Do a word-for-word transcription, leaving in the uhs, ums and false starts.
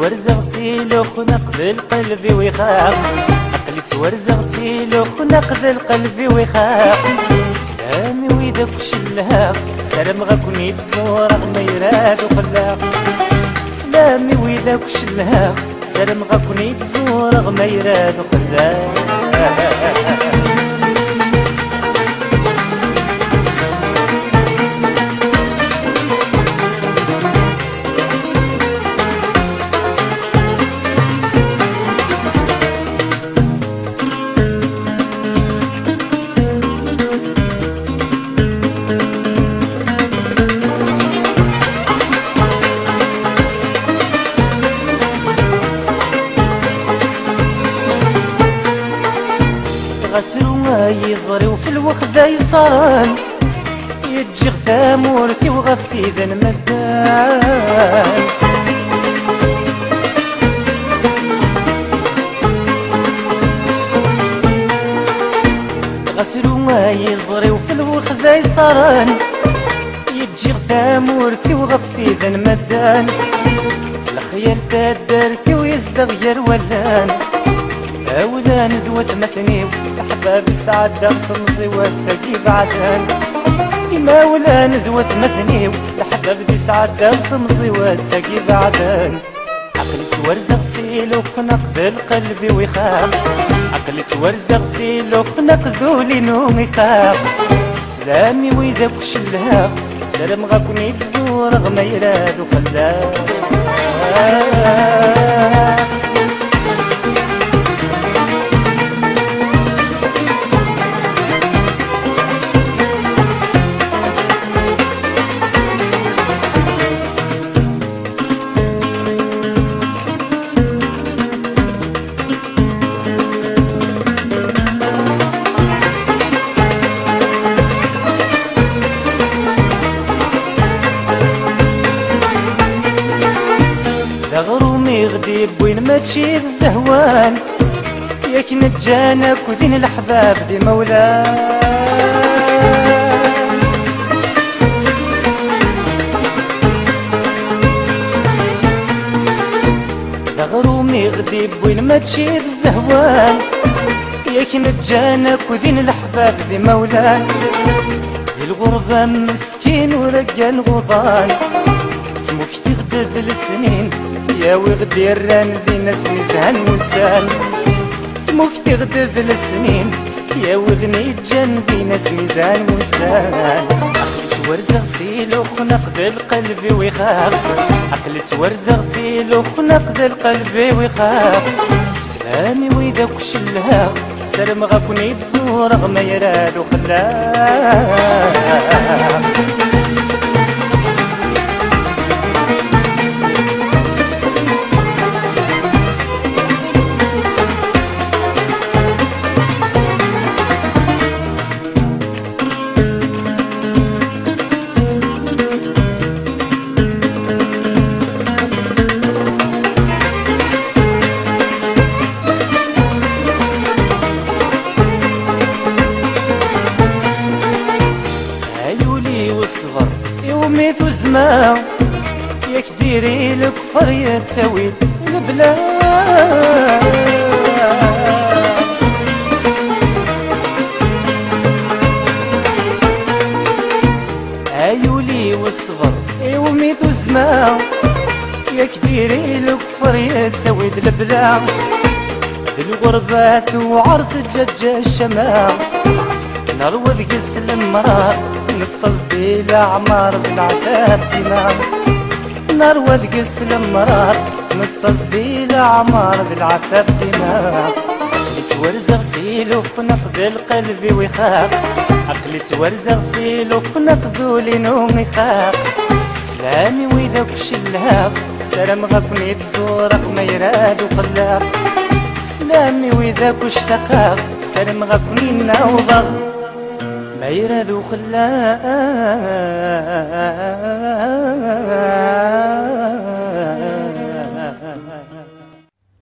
Werzeɣ si lexnaq d lqelb-iw ixaq. Aql-i ttwerzeɣ si lexnaq d lqelb-iw ixaq. Slam i wid akk cellheɣ, ssarameɣ ad ken-id-ẓureɣ ma irad uxellaq. Slam i wid akk cellheɣ, ssarameɣ ad ken-id-ẓureɣ ma irad uxellaq. Ɣas ru ay iẓri-w f lwexda yeṣṣaren, yeǧǧiɣ tamurt-iw ɣef tida n medden. Ɣas ru ay iẓri-w f lwexda yeṣṣaren, yeǧǧiɣ tamurt-iw ɣef tida n medden. Lexyal taddart-iw yezdeɣ gar wallen. Awlan d watmaten-iw, leḥbab i sɛeddaɣ temẓi wass-agi beɛden. Imawlan d watmaten-iw, leḥbab i sɛeddaɣ temẓi wass-agi beɛden. Aql-i ttwarzeɣ si lexnaq d lqelb-iw ixaq. Aql-i ttwarzeɣ si lexnaq d ul-inu ixaq. Slam i wid akk cellheɣ, ssarameɣ ad ken-id-ẓureɣ ma irad uxellaq. D aɣrum i ɣ-d-yewwin mačči d zzehwan, yak neǧǧan akk din leḥbab d imawlan. D aɣrum i ɣ-d-iwwin mačči d zzehwan, yak neǧǧan akk din leḥbab d imawlan. Di lɣerba meskin ur aggan uḍan, ttmuktiɣ-d d lesnin yawi ɣ-d-irran din asmi zhan wussan. Ttmuktiɣ-d d lesnin yawi ɣ-n-iǧǧan din asmi zhan wussan. Aql-i ttwarzeɣ si lexnaq d lqelb-iw ixaq. Aql-i ttwarzeɣ si lexnaq d lqelb-iw ixaq. Slam i wid akk cellheɣ, ssarameɣ ad ken-id-ẓureɣ ma irad uxellaq. Ay ul-iw ṣṣber, iwumi tuzzma, yak diri lekfer yettawi-d lebla. Ay ul-iw ṣṣber, iwumi tuzzma, yak diri lekfer yettawi-d lebla. D lɣerba tewɛer teǧǧaǧǧa ccama. Nerwa deg-s lemrar, nettaẓ di leɛmar d leɛtab dima. Nerwa deg-s lemrar, nettaẓ di leɛmar d leɛtab dima. Aql-i ttwarzeɣ si lexnaq d lqelb-iw ixaq. Aql-i ttwarzeɣ si lexnaq d ul-inu ixaq. Slam i wid akk cellheɣ, ssarameɣ ad ken-id-ẓureɣ ma irad uxellaq. Slam i wid akk ctaqeɣ, ssarameɣ ad ken-in-awḍeɣ ma irad uxellaq.